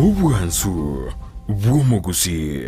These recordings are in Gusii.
Obwansu bw'omogusii.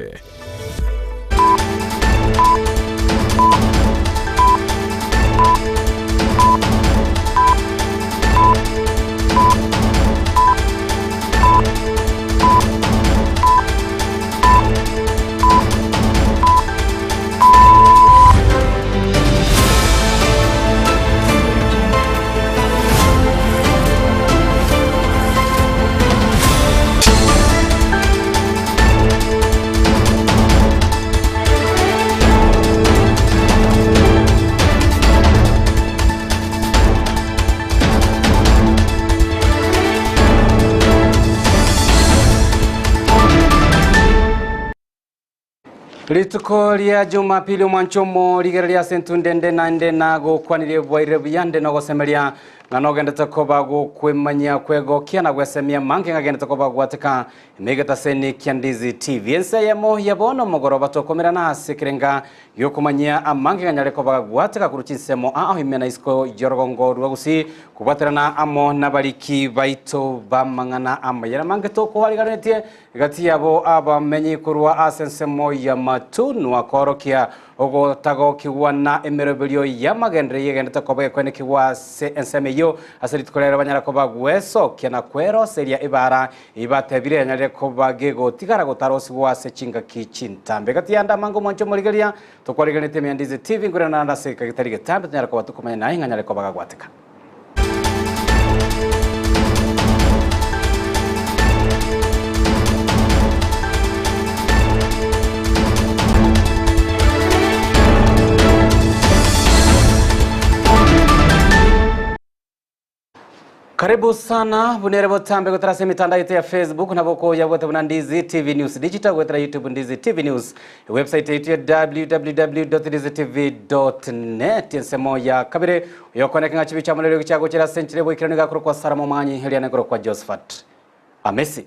Rituko ria Jumapili omwancho omorigereria ase entunde ende naende nagokwanirie bwairire buya nde nogosemeria ng'a nogendete koba gokwemanyia kwegokia na gwesemia mange ng'agendete koba gwateka emegetaseni kia Ndizi TV. Ense eyemo ya bono omogoroba tokomerana ase ekerenga giokomanyia amange ng'anyare koba gwateka korwa chinsemo ao ime na isiko y'orogongo rwa Gusii kobwaterana amo nabariki baito b'amang'ana amayera amange tokoariganetie Egati yabo abamenyi korwa ase ensemo y'amatunwa koorokia ogotagokigwa na emeroberio y'amagenderero eyegenderete koba gekwenekigwa ase ensemo eyio, ase rituko rero banyare koba gwesokia na kweroseria ebaara eyio batebire yanyarire koba gegotigara gotarosigwa ase chingaki chintambe. Egati y'ande amange omwancho omorigereria, tokwarigereretie Emiandizi TV, nkorera naende ase egeka getari getambe tonyare koba tokomanya naye ng'a nyare koba gagwateka. Karibu sana buna ere botambe gotera ase emitandao yaito ya Facebook nabo okoyabwate buna Ndizi TV News Digital goetera YouTube Ndizi TV News Ewebsite yaito ya www.ndizitv.net ensemo ya kabere oyokoneka ng'a chibi chiamorero gichiagochera ase enchera eboikeranu iga akorokwa Sarah Momanyi eria nekorokwa Josephat Amesi.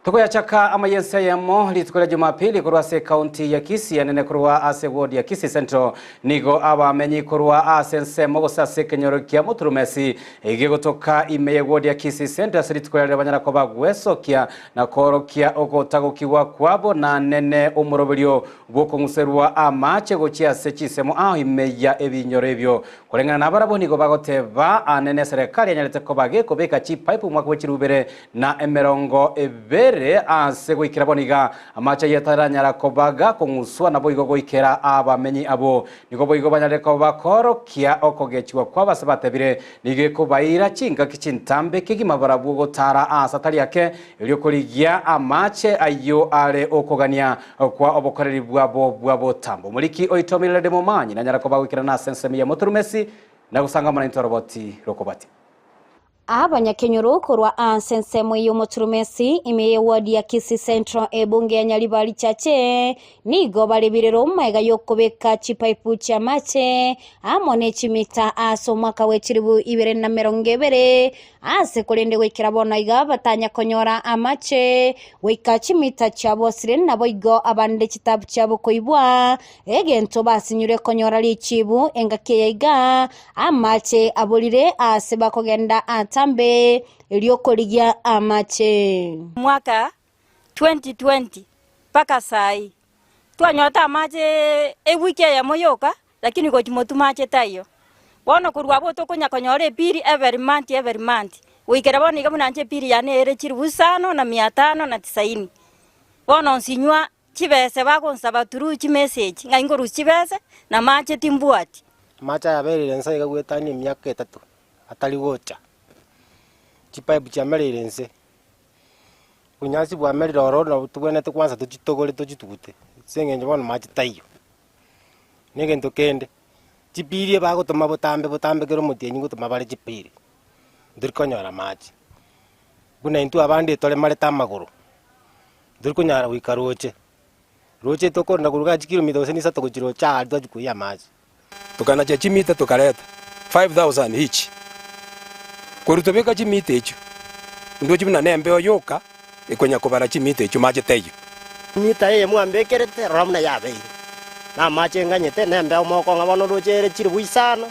Tokoyachaka amaye ense eyemo rituko ria Jumapili korwa ase ekaunti ya Kisii enene korwa ase ward ya Kisii Central nigo abamenyi korwa ase ensemo gose ase ekenyoro kia Muturumesi egegotoka ime ye ward ya Kisii Central ase rituko riarero banyara koba gwesokia na koorokia ogotagokigwa kwabo na nene omoroberio bw'okong'userwa amaache gochia ase chinsemo ao ime ya ebinyoro ebio. Koreng'ana nabarabwo nigo bagoteba anene eserekari yanyarete koba gekobeka chipaipu omwaka bwe chirubere na emerongo ebere ase goikera bono iga amache ayio ataranyara koba gakong'uswa naboigo goikera abamenyi abwo. Nigo boigo banyarire koba bakoorokia okogechigwa kwabo ase batebire, Nigo ekobaira chingaki chintambe kegima barabwo gotara aase atari ake, erio korigia amache ayio are okogania kwa obokoreri bwabo bwa botambe. Omoriki oito Millard Momanyi nanyare koba goikerana ase ensemo ya Moturumesi na gosanga amo naintwe oroboti rokobwatia. Abanyakenyoro korwa aase ensemo y'Omoturumesi ime y'eward ya Kisii Central ebunge ya Nyaribari Chache nigo bare birero magega y'okobeka chipaipu chi'amache amo ne chimita ase omwaka bwe chilifu ibere na emerongo ebere ase korende goikera bono iga batanya konyora amache goika chimita chiabosire naboigo abande chitabu chiabo koibwa Egento basinyure konyora richibu engaki eye iga, amache aborire aase bakogenda atambe, erio korigia amache. Omwaka 2020 mpaka sai twanyorete amache ewiki eyemo yoka lakini gochia motwe mache taiyo. Bono korwa abwo tokonya konyora epiri every month every month goikera bono iga buna inche epiri yane ere chilifu isano na mia tano na tisaini. Bono nsinywa Chibese bagonsaba through chimessage ng'a ingorusia chibese na mache timbwati. Amache aya abereire inse iga goetania emiaka etato atari gocha, chipipe chiamereire inse, obonyansi bwamerire ororo nabo tobwenerete kwanza tochitogore tochitugute ase eng'encho bono mache taiyo. Na egento kende, chipiri ebagotoma botambe botambe kera omotienyi ngotoma bare chipiri, ntori konyora amache. Buna intwe abande toremarete amagoro. Ntori konyara goika roche, roche tokorenda korwa igaa chikilomita gose nisato gochia roche aaria twachia koiyia amache. Tokanacha chimita tokareta 5000 each. Korwa tobeka chimita echio, ndoche buna nembeo yoka ekonya kobara chimita echio mache taiyo. Emita eye mwambekerete, rora buna yabeire, na amache nganyete, na embeo mokong'a bono roche ere chilifu isano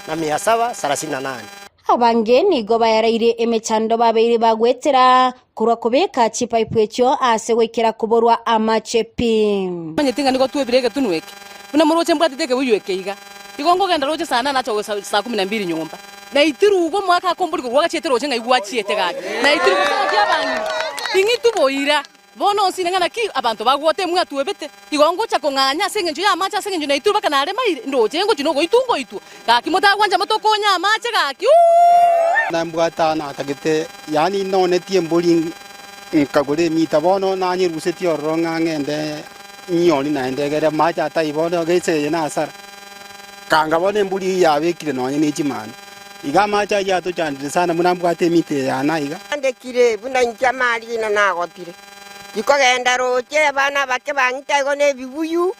na mia saba sarasini na nane. Abange nigo bayaraire emechando babeire bagwetera korwa kobeka chipaipu echio ase goikera koborwa amache pi. Manyeti ng'a nigo twebire egetunwa eke, buna moroche mbwatete ekebuyu eke iga. Igo nkogenda roche saa nane acha gocha saa kumi na mbili nyomba. Naitirwe igo omwaka akombori korwa agachiete roche ng'ai gwachiete gaki. Naitirwe gose ng'aki abang'ina. Ting'itwe boira. Bono onsi ning'a naki abanto bagwota emwe atwebete. Igo ngocha kong'anya ase engencho y'amache ase engencho naitirwe mpaka naremaire, ndoche ngochia nogoitwa ngoitwa. Gaki motagwancha motokonye amache gaki uuh. Nambwate aa natagete, yaani nonetie embori nkagora emita, bono nanyerusetie ororo ng'a ng'ende nyioni naende egere amache atai bono gese eye nasara. Kanga bono embori eyio yabekire nonye ne chimanu. Iga amache ayio atochandire sana buna mbwate emita eye yane aiga. Andekire buna inche amarina nagotire, tikogenda roche, abana abake bang'ita igo nebibuyu,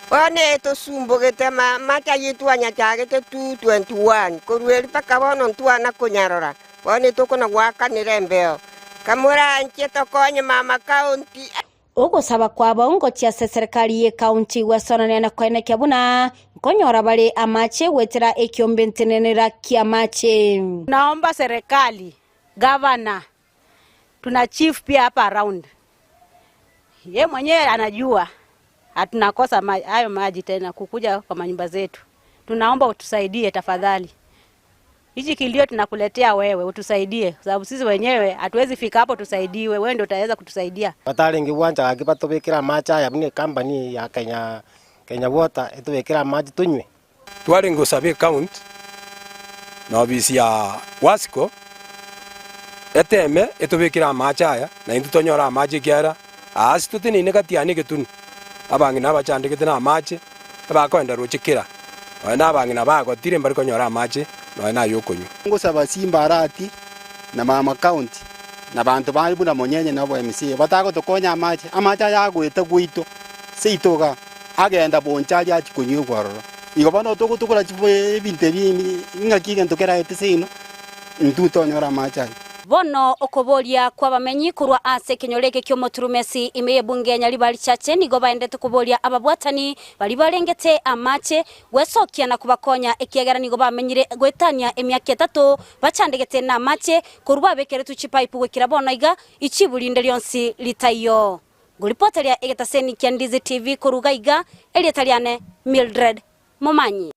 bono etosumbogete amache ayio twanyachagete 2:21, korwa erio mpaka bono ntwana konyarora, bono etokona goakanera embeo. Kamoranche tokonye mama county. Ogosaba kwabo ngochia ase serikali y'ecounty gwesonania na koenekia buna nkonyora bare amache goetera ekiombe ntenenera ki'amache. Naomba serikali, gavana, tuna chief pia hapa around. Ye mwenyewe anajua hatunakosa hayo maji tena kukuja kwa manyumba zetu. Tunaomba utusaidie tafadhali. Hichi kilio tunakuletea wewe utusaidie, kwa sababu sisi wenyewe hatuwezi fika hapo tusaidiwe, wewe ndio utaweza kutusaidia. Batarenge gwancha gaki batobekere amache aya buna ecompany ya Kenya Kenya Water etobekere amache tonywe. Twarenge gosaba ecounty na ofisi ya Wasco eteme etobekere amache aya na intwe tonyore amache ekiagera aase toteneine gati aa negetunu abang'ina abachandegete na amache abakoenda roche kera nonya na abang'ina bagotire mbari konyora amache nonya na ay'okonywa. Ngosaba Simba Arati na Mama County na banto bande buna Monyenye na obo MCA batagotokonya amache, amache aya agoeta gwaito seito igaa agenda bonchari achia konywegwa ororo. Igo bono togotokora ebinto ebi ng'aki egento keraete seino intwe tonyore amache ayio. Bono okoboria kw'abamenyi korwa ase ekenyoro eke ki'omoturumesi ime y'ebunge ya Nyaribari Chache nigo baendete koboria ababwatani baria barengete amache gwesokia na kobakonya ekiagera nigo bamenyire goetania emiaka etato bachandegete namache korwa babekeretwe chipaipu goikera bono iga ichibu rinde rionsi ritaiyo. Ngoripoteria egetaseni kia Ndizi TV korwa iga iga, erieta riane Mildred Momanyi.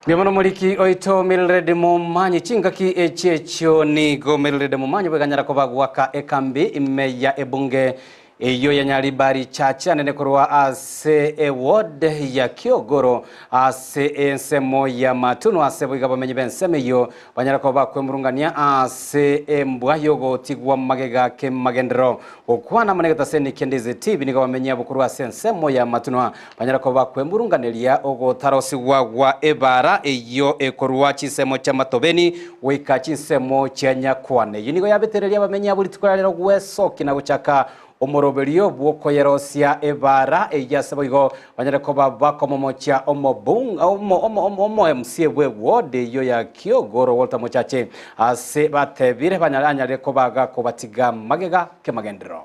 Mbuya mono moriki oito Mildred Momanyi chingaki echi echio nigo Mildred Momanyi bweganyara koba gwaka ekambi ime ya ebunge eyio ya Nyaribari Chache anene korwa ase eward ya Kiogoro ase ensemo ya Matunwa ase boiga bamenyi b'ensemo eyio banyara koba bakwemurungania ase embwa yogotigwa magega kemagendero gokwana amo negetaseni kia Ndizi TV nigo bamenyi abo korwa ase ensemo ya Matunwa banyara koba bakwemurunganeria ogotarosigwa gwa ebara eyio ekorwa chinsemo chia Matobeni goika chinsemo chia Nyakwane. Eyio nigo yabetereria abamenyi abo rituko ria rero gwesokia na gochaka omoroberio bw'okoyerosia ebara eyio ase boigo banyare koba bakomomochia omobung omo omo omo omo MCA bwe ward eyio ya Kiogoro Walter Mochache ase batebire banyare anyarire kobaga kobatiga magega kemagenderero.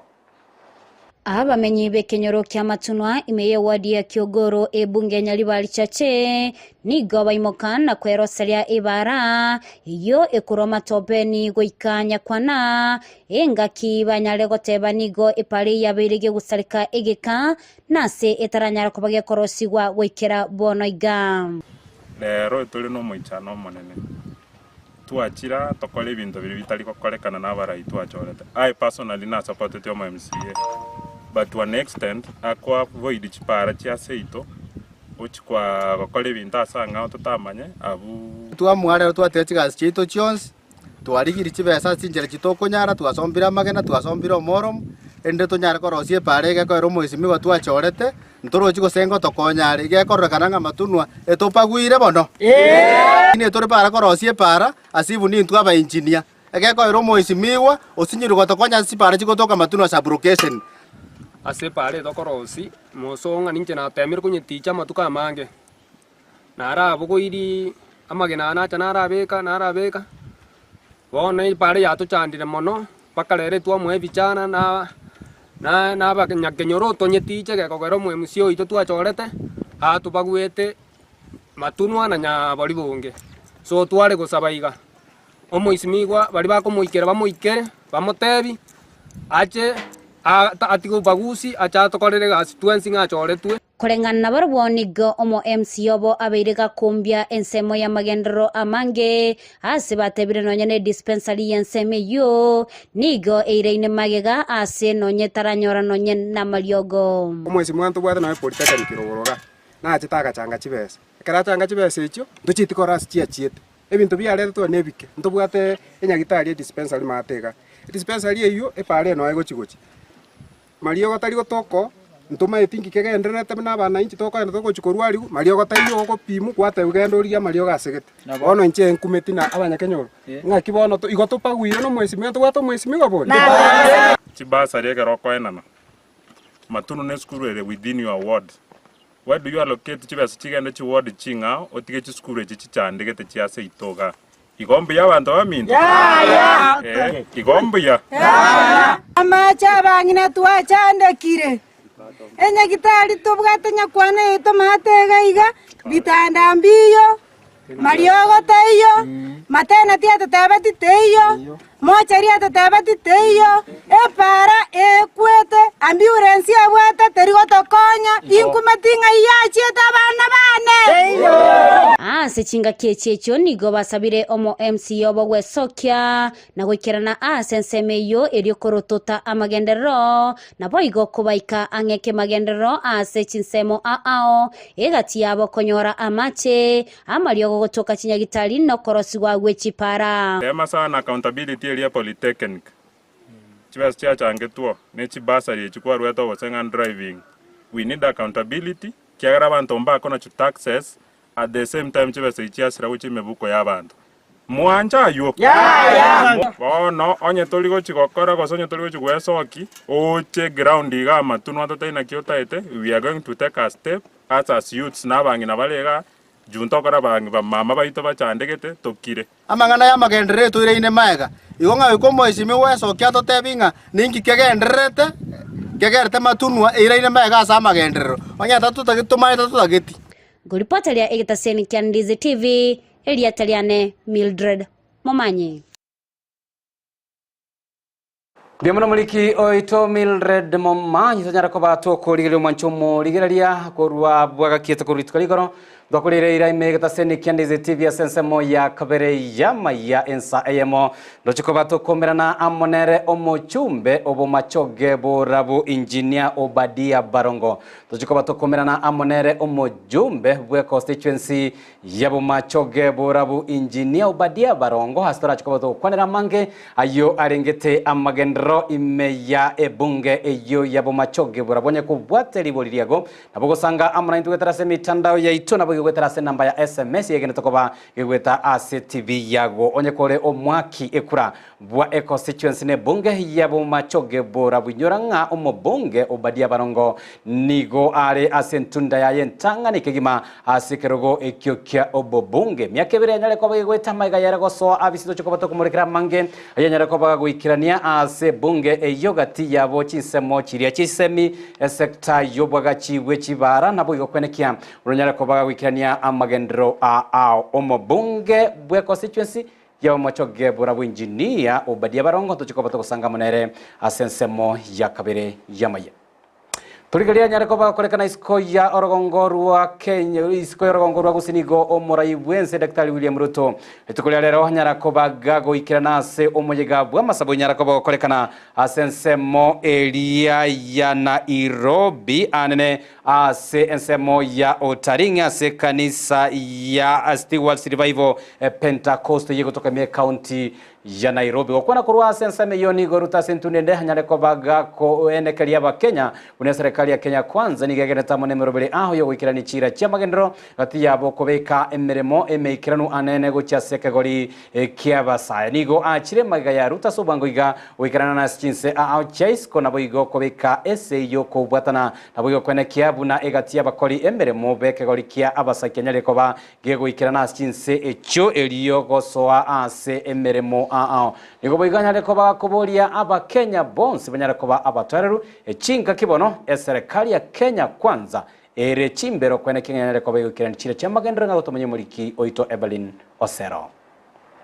Abamenyi b'ekenyoro kia Matunwa ime y'eward ya Kiogoro ebunge ya Nyaribari Chache nigo baimoka na kweroseria ebara eyio ekorwa Matobeni goika Nyakwana engaki banyare goteba nigo epare yabeire gegosareka egeka nase etaranyara koba gekorosigwa goikera bono iga. Rero tore nomoichano omonene twachira tokore ebinto biria bitari gokorekana na abarai twachorete. I personally nasupportete omo MCA but to an extent ako avoid chipara chia seito gochi kwa gokora ebinto ase ang'ao totamanye abu. Twamwarero twatira chigasi chiaito chionsi twarigirie chibesa ase chinchera chitokonyara twasombire amagena twasombire omoromo ende tonyare korosia epara egekoera omoisimigwa twachorete ntorochi gose ngotokonyare igekorekana ng'a matunwa etopagwire bono ine tore para korosia epara ase ibu nintwe aba engineer egekoera omoisimigwa osinyire gotokonya ase chipara chigotoka matunwa sub-location. Ase epara etokorosia mosong'a ninche natemire konyeticha amatuko amange narabogoiri amagena aya nacha narabeka narabeka bono epara yatochandire mono mpaka rero twamoa ebichana na na na abanyakenyoro tonyetiche gekogera omo MCA oito twachorete atobagwete matunwa na nyabori bonge. So tware gosaba iga, omoisimigwa baria bakomoikera bamoikere, bamotebi, ache atige obobagusi ache atokorere egasi twensi ng'a achoretwe. Koreng'ana nabarabwo nigo omo MC obo abeire gakombia ensemo y'amagenderero amange ase batebire nonya ne dispensary y'ensemo eyio nigo eiraine magega ase nonya etaranyora nonye namariogo. Omwesimwa ntobwate nonya polytechnic rogoro igaa, nachete agachanga chibesa. Ekero achanga chibesa echio, ntochieti korora ase chiachiete. Ebinto biaretetwe nebike, ntobwate enyagitari edispensary maate igaa. Edispensary eyio, epara eye noyo egochi gochia. Mariogo tari gotoka, ntomaeti inki kegendererete buna abananchi tokogenda togochia korwariwa, mariogo taiyo ogopimwa gwatebiwa genda origie amariogo asegete. Bono inche nkumeti na abanyakenyoro, ng'aki bono to igo topagwire na omwesimigwa, ntobwate omwesimigwa bori? Chibasari ekero okoenana, Matunu ne esukuru ere within your ward. Why do you allocate chibesa chigende chiward ching'ao otige chisukuru echi chichandegete chia seito igaa? Igo mbuya abanto baminto? Eh, igo mbuya? Amache abang'ina twachandekire, enyagitari tobwate nyakwana yaito maate iga iga, bitanda mbiyo, mariogo taiyo, maternity atotebeti teiyo, mochari atotebeti teiyo, epara ekwete, ambulance abwate teri gotokonya, inkumeti ng'ai yachiete abana bane. Ase chingaki echi echio nigo basabire omo MC obo gwesokia na goikerana ase ensemo eyio erio korotota amagenderero, naboigo kobaika ang'e kemagenderero ase chinsemo ao egati yabo konyora amache amariogo gotoka chinyagitari na okorosigwa gwe chipara. Tema sana accountability eria polytechnic chibesa chiachangetwo ne chibursary echi kwarwete ogose ng'a driving we need accountability kiagera abanto mbakona chi taxes at the same time chibesa echi chiasira gochia emebuko ya abanto. Mwancha aywo? Bono onye tori gochi gokora gose onye tori gochi gwesoki, oche ground iga amatunwa totae naki otaete, we are going to take a step as as youths na abang'ina bare igaa, juu ntokore abang'i bamama baito bachandegete, tokire. Amang'ana y'amagenderero etoireine magega, igo ng'a goika omoisimia gwesokia atotebi ng'a ninki kegendererete kegerete matunwa eiraine magega ase amagenderero, onye tatotageti tomanye tatotageti. Ngoripoteria egetaseni kia Ndizi TV, Erieta riane Mildred Momanyi. Mbuya mono moriki oito Mildred Momanyi tonyara koba tokorigereria omwancho omorigereria korwa bwagakiete korwa rituko rigoro twakoreire ira ime egetaseni kia Ndizi TV ase ensemo ya kabere y'amaya ensa eyemo ndoche koba tokomerana amo nere omochumbe obomachoge borabu Engineer Obadia Barongo ndoche koba tokomerana amo nere omojumbe bwe constituency Y'abomachoge borabu Engineer Obadia Barongo ase torache koba togokwanera amange ayio arengete amagenderero ime ya ebunge eyio y'abomachoge borabu onye kobwate ribori riago nabo ogosanga amo naintwe goetera ase emitandao yaito nabo igo goetera ase enamba ya sms yegenete koba gegoeta ase TV yago onye kore omwaki ekura bwa econstituency ne ebunge y'abomachoge borabu inyora ng'a omobunge Obadia Barongo nigo are ase entunda yaye entang'ani kegima Ase ekerogo ekio kia obobunge, emiaka ebere yanyare koba egoeta amaiga yare gosoa abisi toche koba tokomorekera amange ayanyare koba goikerania ase ebunge eyio gati yabo chinsemo chiria chisemi, esecta y'obwagachi bwe chibara naboigo kwenekia oronyare koba goikerania amagenderero a ao omobunge bwe constituency y'omochoge borabwo engineer Obadia Barongo toche koba togosanga amo nere ase ensemo ya kabere y'amaiga. Torigereria anyare koba agokorekana isiko ya orogongo rwa Kenya, isiko y'orogongo rwa Gusii nigo omorai bw'ense Daktari William Ruto rituko ria rero anyara koba gagoikerana ase omoyega bw'amasabo onyara koba ogokorekana ase ensemo eria ya Nairobi anene ase ensemo ya Otaring ase ekanisa ya Stewart's Revival Pentecost eyio egotoka ime ekaunti ya Nairobi. Gokwana korwa ase ensemo eyio nigo Ruto ase entunda ende anyare koba gakoenekeria Abakenya buna eserekari ya Kenya Kwanza nigo egenete amo nemeroberi ao yogoikerania chiira chi'amagenderero gati yabo okobeka emeremo emeikeranu anene gochia ase ekegori ki'abasae. Nigo aachire magega ya Ruto ase obwango iga goikerana nase chinse ao chia isiko naboigo kobeka ase y'okobwatana naboigo koenekia buna egati y'abakori emeremo b'ekegori kia abasae kianyarire koba Gegoikerana ase chinse echio erio gosoa ase emeremo ao. Nigo boigo anyare koba gakoboria Abakenya bonsi banyare koba abatoereru, echingaki bono eserekari ya Kenya Kwanza. ere chimbero kwene king'enyare koba igoikerani chire chi'amagenderero ng'a gotomanya omoriki oito Evelyn Osero.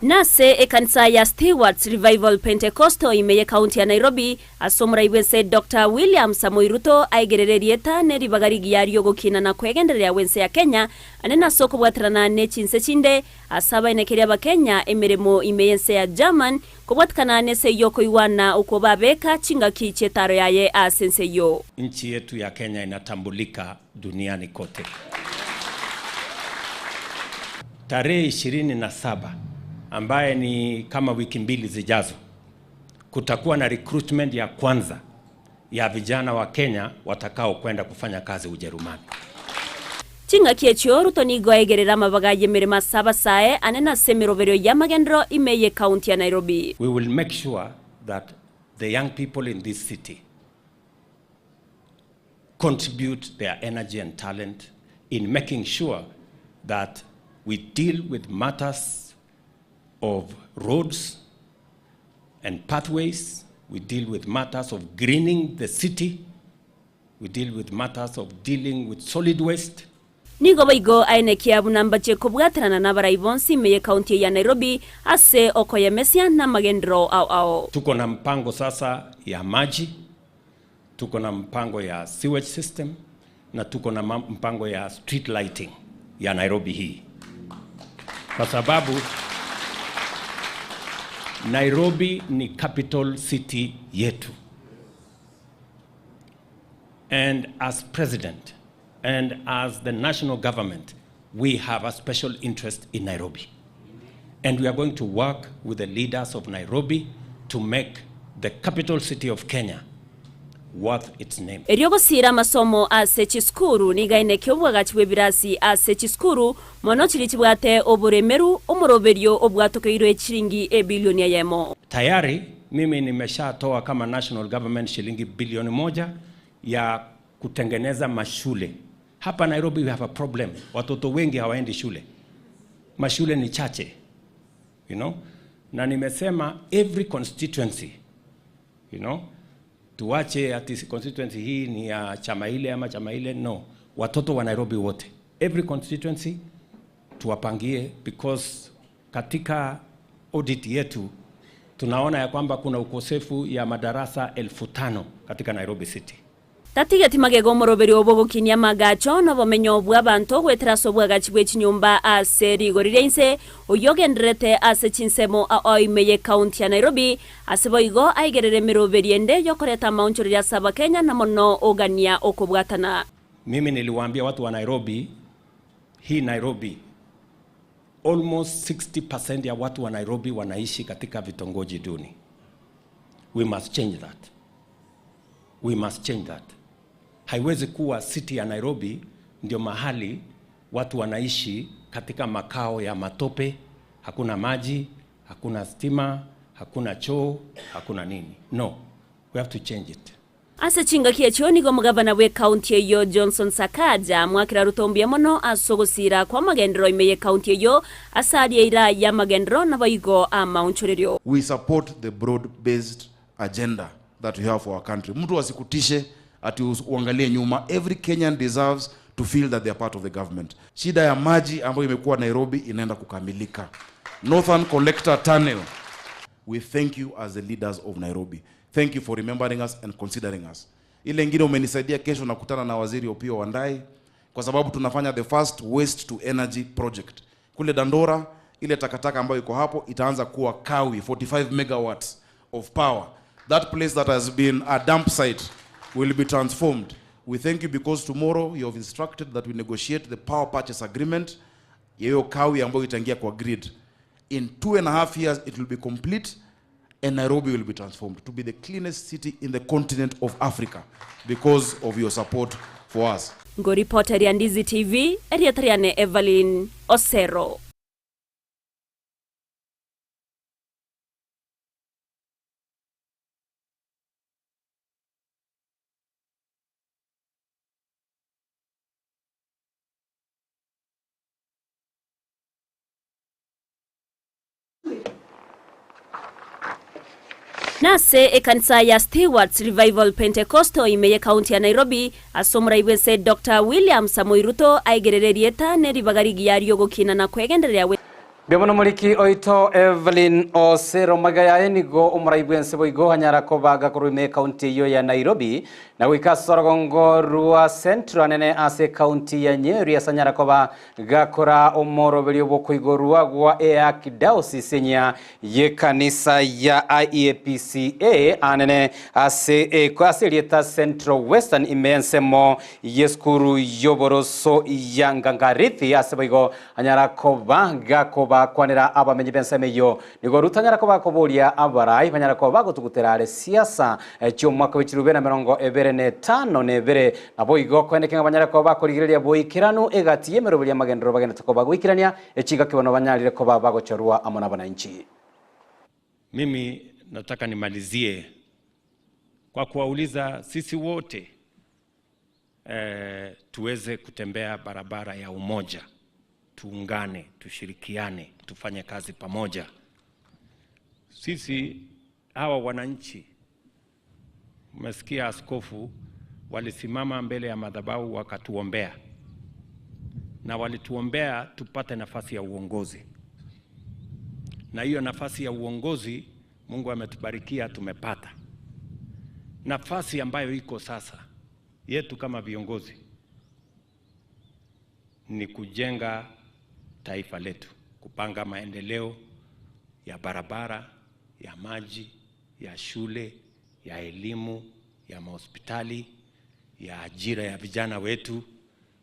Nase ekanisa ya Stewart's Revival Pentecostal ime y'ekaunti ya Nairobi, ase omorai bw'ense Doctor William Samoei Ruto aigerere erieta ne ribaga rigiya ri'ogokina na kwegendereria gw'ense ya Kenya ande nase okobwaterana ne chinse chinde ase abaenekeria Abakenya emeremo ime y'ense ya German kobwatikana nese y'okoigwana okwo babeka chingaki chi'etaro yaye ase ense eyio. Nchi yetu ya Kenya inatambulika duniani kote. Tarehe 27 ambaye ni kama wiki mbili zijazo, kutakuwa na recruitment ya kwanza ya vijana wa Kenya watakao kwenda kufanya kazi Ujerumani. Ching'aki echio Ruto nigo aigerere amabaga y'emeremo ase abasae ane nase emeroberio y'amagenderero ime y'ekaunti ya Nairobi. We will make sure that the young people in this city contribute their energy and talent in making sure that we deal with matters of roads and pathways, we deal with matters of greening the city, we deal with matters of dealing with solid waste. Nigo boigo aenekia buna mbache kobwaterana nabarai bonsi ime y'ekaunti eye ya Nairobi ase okoyemesia namagenderero ao ao. Tuko na mpango sasa ya maji, tuko na mpango ya sewage system na tuko na mpango ya street lighting ya Nairobi hii, kwa sababu Nairobi ni capital city yetu. And as president and as the national government, we have a special interest in Nairobi. And we are going to work with the leaders of Nairobi to make the capital city of Kenya worth its name. Erio gosiira amasomo ase chisukuru nigo aineke obwagachi bw'ebirasi ase chisukuru mono chiria chibwate oboremeru omoroberio obwatokeirwe chiringi ebilioni eyemo. Tayari mimi nimeshatoa kama national government shilingi bilioni 1 ya kutengeneza mashule. Hapa Nairobi we have a problem. Watoto wengi hawaendi shule. Mashule ni chache. You know? Na nimesema every constituency, you know, tuache ati constituency hii ni ya chama ile ama chama ile, no. Watoto wa Nairobi wote, every constituency tuwapangie, because katika audit yetu tunaona ya kwamba kuna ukosefu ya madarasa 5,000 katika Nairobi City. Tatigeti magega omoroberio obogokinia magacho nobomenyo bwa abanto gwetera ase obwagachi bwa echinyomba ase rigori ria inse oyio ogendererete ase chinsemo ao ime y'ekaunti ya Nairobi ase boigo aigerere emeroberi ende yokoreta amaonchoreria ase abakenya na mono ogania okobwatana. Mimi niliwaambia watu wa Nairobi, hii Nairobi almost 60% ya watu wa Nairobi wanaishi katika vitongoji duni. We must change that. We must change that. Haiwezi kuwa city ya Nairobi ndio mahali watu wanaishi katika makao ya matope, hakuna maji, hakuna stima, hakuna choo, hakuna nini. No, we have to change it. Ase chingaki echio nigo omogavana bwe ekaunti eyio Johnson Sakaja mwakera Ruto mbuya mono ase ogosira kwa amagenderero ime y'ekaunti eyio ase aria eira y'amagenderero naboigo amaonchorerio. We support the broad-based agenda that we have for our country. Mtu asikutishe ati uangalie nyuma. Every Kenyan deserves to feel that they are part of the government. Shida ya maji ambayo imekuwa Nairobi inaenda kukamilika. Northern Collector Tunnel. We thank you as the leaders of Nairobi. Thank you for remembering us and considering us. Ile ingine umenisaidia, kesho nakutana na Waziri Opiyo Wandayi kwa sababu tunafanya the first waste to energy project. Kule Dandora, ile takataka ambayo iko hapo itaanza kuwa kawi, 45 megawatts of power. That place that has been a dump site will be transformed. We thank you because tomorrow you have instructed that we negotiate the power purchase agreement ya hiyo kawi ambayo itaingia kwa grid. In 2.5 years it will be complete and Nairobi will be transformed to be the cleanest city in the continent of Africa because of your support for us. Ngoripoteria Ndizi TV, Erietariane Evelyn Osero. Nase ekanisa ya Stewarts Revival Pentecostal ime y'ekaunti ya Nairobi, ase omorai bw'ense Doctor William Samoei Ruto aigerere erieta ne ribaga rigiya ri'ogokina na kwegendereria gwe. Mbuya mono omoriki oito Evelyn Osero magega yaye nigo omorai bw'ense boigo anyara kobaga korwa ime ekaunti eyio ya Nairobi na goika ase orogongo rwa Central anene ase ekaunti ya Nyeri ase anyara koba gakora omoroberio bw'okoigorwa gwa earchdiocese enyia y'ekanisa ya IEPCA anene ase ase erieta Central Western ime y'ensemo y'esukuru y'oboroso ya Ngangarithi ase boigo Anyara koba gakobakwanera abamenyi b'ensemo eyio. Nigo Ruto anyara koba akoboria abarai banyare koba bagotugutera are siasa chi'omwaka bwe chirube na 25 na ebere. Naboigo koeneke ng'a banyare koba bakorigereria boikeranu egati y'emeroberi y'amagenderero bagenderete koba goikerania echingaki bono banyarire koba bagochorwa amo nabananchi. Mimi nataka nimalizie kwa kuwauliza sisi wote eh, tuweze kutembea barabara ya umoja, tuungane, tushirikiane, tufanye kazi pamoja. Sisi hawa wananchi, mmesikia askofu, walisimama mbele ya madhabahu wakatuombea, na walituombea tupate nafasi ya uongozi, na hiyo nafasi ya uongozi Mungu ametubarikia tumepata. Nafasi ambayo iko sasa yetu kama viongozi ni kujenga taifa letu, kupanga maendeleo ya barabara, ya maji, ya shule, ya elimu, ya mahospitali, ya ajira ya vijana wetu,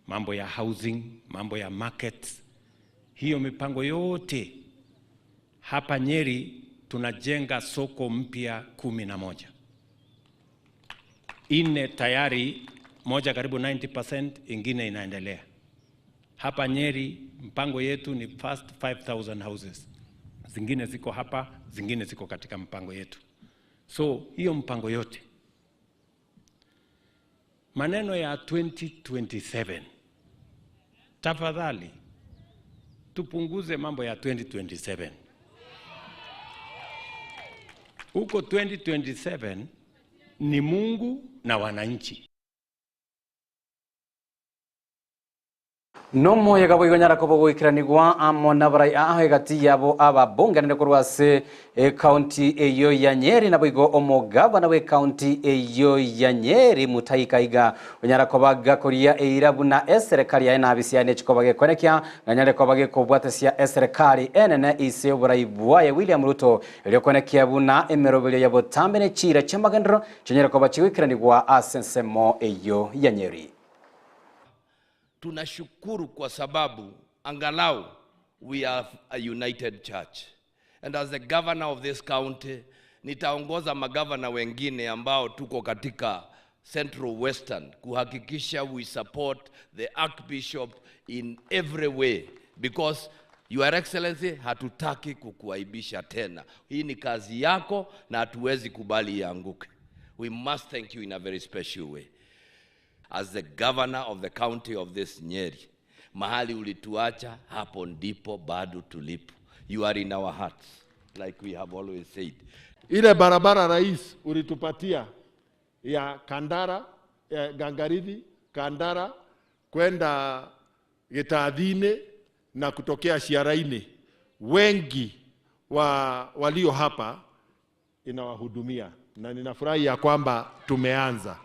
mambo ya housing, mambo ya markets. Hiyo mipango yote hapa Nyeri tunajenga soko mpya 11 nne tayari, moja karibu 90%, ingine inaendelea. Hapa Nyeri mpango yetu ni first 5000 houses, zingine ziko hapa, zingine ziko katika mpango yetu. So hiyo mpango yote, maneno ya 2027, tafadhali tupunguze mambo ya 2027. Huko 2027 ni Mungu na wananchi. Nomoyega boigo nyara koba goikeranigwa amo nabarai ao egati yabo ababunge korwa ase ekaunti eyo ya Nyeri naboigo omogavana bwa ekaunti eyo ya Nyeri Mutahi Kahiga onyara koba gakoria eira buna eserekari yaye nabisia nechikoba gekonekia nganyare koba gekobwatesia eserekari enene ase oborai bwaye William Ruto eriokonekia buna emeroberio ya botambe ne chira chiamagenderero chinyare koba chigoikeranigwa ase ensemo eyo ya Nyeri. Tunashukuru kwa sababu angalau we are a united church. And as the governor of this county, nitaongoza magavana wengine ambao tuko katika Central Western kuhakikisha we support the Archbishop in every way because Your Excellency, hatutaki kukuaibisha tena. Hii ni kazi yako na hatuwezi kubali ianguke. We must thank you in a very special way. As the governor of the county of this Nyeri, mahali ulituacha hapo ndipo bado tulipo. You are in our hearts, like we have always said. Ile barabara rais ulitupatia ya Kandara, ya Gangarithi, Kandara kwenda Gitathini na kutokea Shiaraini, wengi wa walio hapa inawahudumia na ninafurahi ya kwamba tumeanza.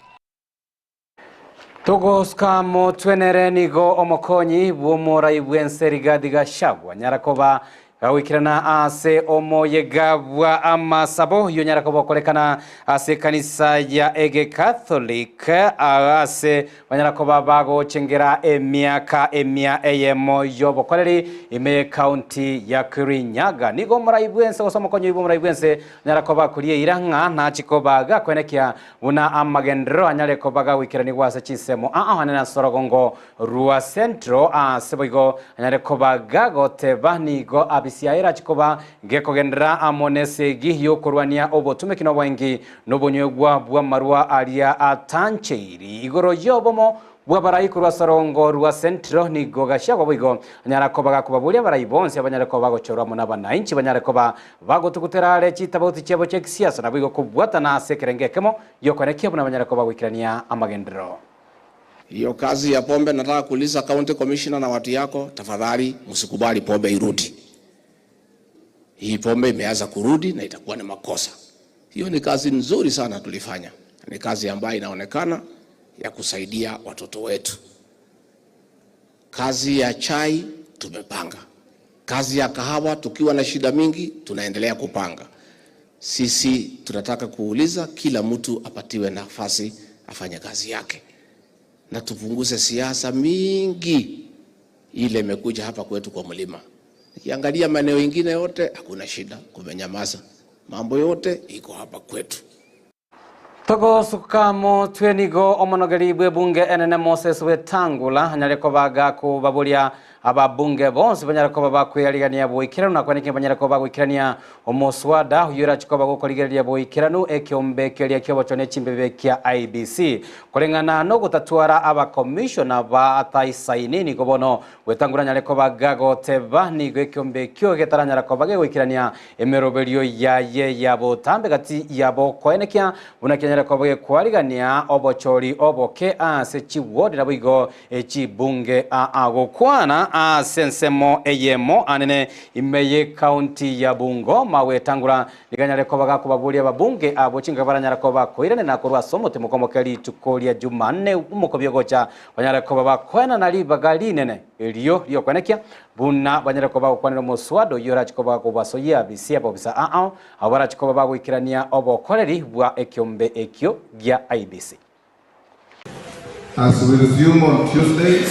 Togosuka motwenere nigo omokonyi bw'omorai bw'ense Rigathi Gachagua nyara koba gagoikerana ase omoyega bwa amasabo yo nyara koba okorekana ase ekanisa ya Egecatholic ase banyara koba bagochengera emiaka emia eyemo y'obokoreri ime ekaunti ya Kirinyaga. Nigo omorai bw'ense gose omokonyi bw'omorai bw'ense anyara koba akoria eira ng'a nachi koba gakwenekia buna amagenderero anyare koba gagoikeranigwa ase chinsemo aa anene ase orogongo rwa Central ase boigo anyare koba gagoteba nigo abisiaye erachi koba gekogenderera amo nesegi y'okorwania obotumeki na obwaengi na obonywegwa bw'amarwa aria atancheiri igoro y'obomo Bw'abarai korwa ase orongo rwa Central nigo gachagua boigo anyara koba gakobaboria abarai bonsi abanyare koba bagochorwa amo nabanainchi banyare koba bagotugutera are chitabauti chiabo chia kisiasa naboigo kobwatana ase ekerengo ekemo gi'okoenekia buna banyare koba goikerania amagenderero. Hiyo kazi ya pombe nataka kuuliza county commissioner na watu yako, tafadhali msikubali pombe irudi. Hii pombe imeanza kurudi na itakuwa ni makosa. Hiyo ni kazi nzuri sana tulifanya, ni kazi ambayo inaonekana ya kusaidia watoto wetu. Kazi ya chai tumepanga, kazi ya kahawa tukiwa na shida mingi tunaendelea kupanga. Sisi tunataka kuuliza kila mtu apatiwe nafasi afanye kazi yake, na tupunguze siasa mingi ile imekuja hapa kwetu kwa mlima. Nikiangalia maeneo ingine yote hakuna shida, kumenyamaza, mambo yote iko hapa kwetu. Togosuka motwe nigo omonogeri bw'ebunge enene Moses Wetangula anyare koba gakobaboria ababunge bonsi banyare koba bakweyarigania boikeranu na kwaneke banyare koba bagoikerania omoswada oyio orachi koba gokorigereria boikeranu ekiombe keria kiobocho ne chimbebe kia IEBC koreng'ana nogotatwara abakomishona ba ataisaini nigo bono Wetangula anyare koba gagoteba nigo ekiombe ekio getaranyara koba gegoikerania emeroberio yaye ya botambe gati yabo koenekia buna kianyare koba gekwarigania obochori oboke ase chiward naboigo echibunge aa gokwana ase ensemo eyemo anene ime ye county ya Bungoma. Wetangula nigo anyare koba gakobaboria ababunge abwo chingaki baranyara koba bakoiranera korwa ase omotemo komoke rituko ria Jumanne omokobia ogocha banyare koba bakoenana ribaga rinene erio riokoenekia buna banyare koba bagokwanera omoswada oyio orachi koba kobasoyia abisi abobisa ao abo barachi koba bagoikerania obokoreri bwa ekiombe ekio gia IEBC. As we resume on Tuesday,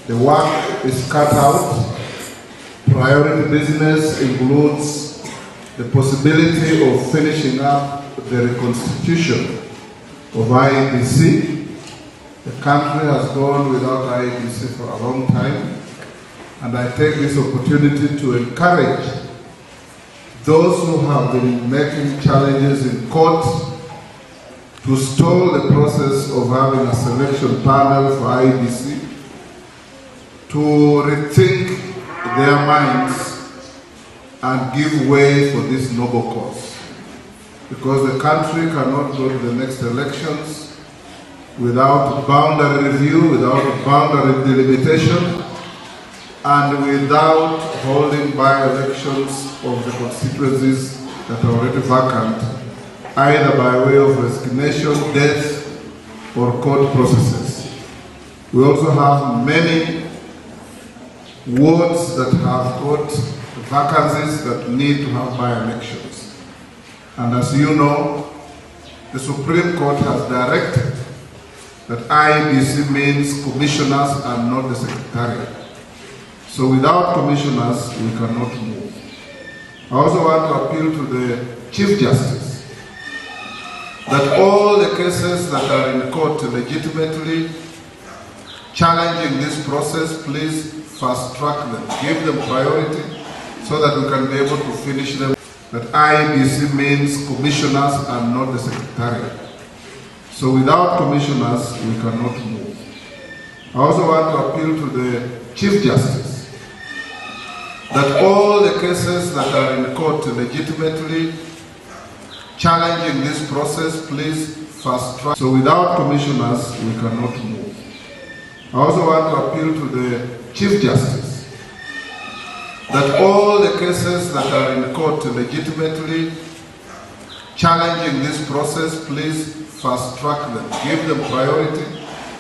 the work is cut out. Priority business includes the possibility of finishing up the reconstitution of IEBC. The country has gone without IEBC for a long time, and I take this opportunity to encourage those who have been making challenges in court to stall the process of having a selection panel for IEBC, to rethink their minds and give way for this noble cause. Because the country cannot go to the next elections without boundary review, without boundary delimitation, and without holding by-elections of the constituencies that are already vacant, either by way of resignation, death, or court processes. We also have many wards that have got vacancies that need to have by-elections. And as you know, the Supreme Court has directed that IEBC means commissioners and not the secretariat. So without commissioners, we cannot move. I also want to appeal to the Chief Justice that all the cases that are in court legitimately challenging this process, please fast track them, give them priority so that we can be able to finish them. That IEBC means commissioners and not the secretariat. So without commissioners, we cannot move. I also want to appeal to the Chief Justice that all the cases that are in court legitimately challenging this process, please fast track. So without commissioners, we cannot move. I also want to appeal to the Chief Justice that all the cases that are in court legitimately challenging this process, please fast track them, give them priority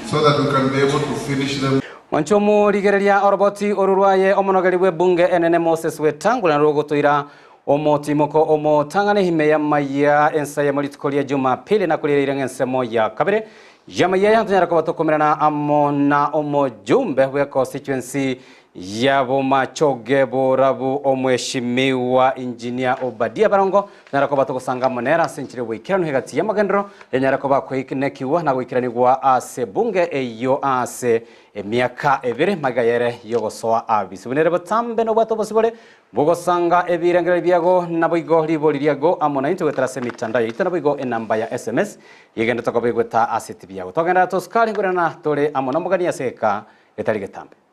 so that we can be able to finish them. Mwanchomo rigereria oroboti orurwaye omonogeri bw'ebunge enene Moses Wetangula rogotoira omotimoko omotang'ane hime ya maya ensa ya morituko ria Jumapili na kurira ng'ensemo ya kabere yamaya yantonyara koba tokomerana amo na omojumbe bwe constituency. ya Bomachoge Borabu Omweshimiwa Engineer Obadia Barongo nyara koba togosanga amo nere ase enchera y'oboikeranu egati y'amagenderero enyare koba koinekiwa na goikeranigwa ase bunge eyio ase emiaka ebere magega yere y'ogosoa abisi. Buna ere botambe nobwate obosibore bogosanga ebirengererio biago naboigo ribori riago amo naintwe goetera ase emitandao yaito naboigo enamba ya sms yegende tokoba egweta ase etibi yago. Togenderera tosukare ngorerana tore amo nomogani ase egeka getari getambe.